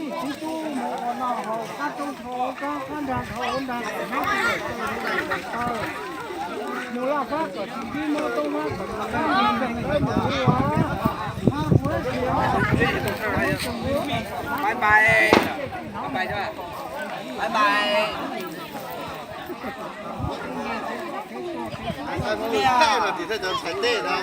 Tib tub mus ua noj haus, qab roob dhau qab, qab nrag dhau nrag, mus laj fab kom tsis ntsib, muab toob fab kom tsis ntsib, mus ua. Bye bye. Bye bye. Mus tej no tim tej cov ntxhais tej no.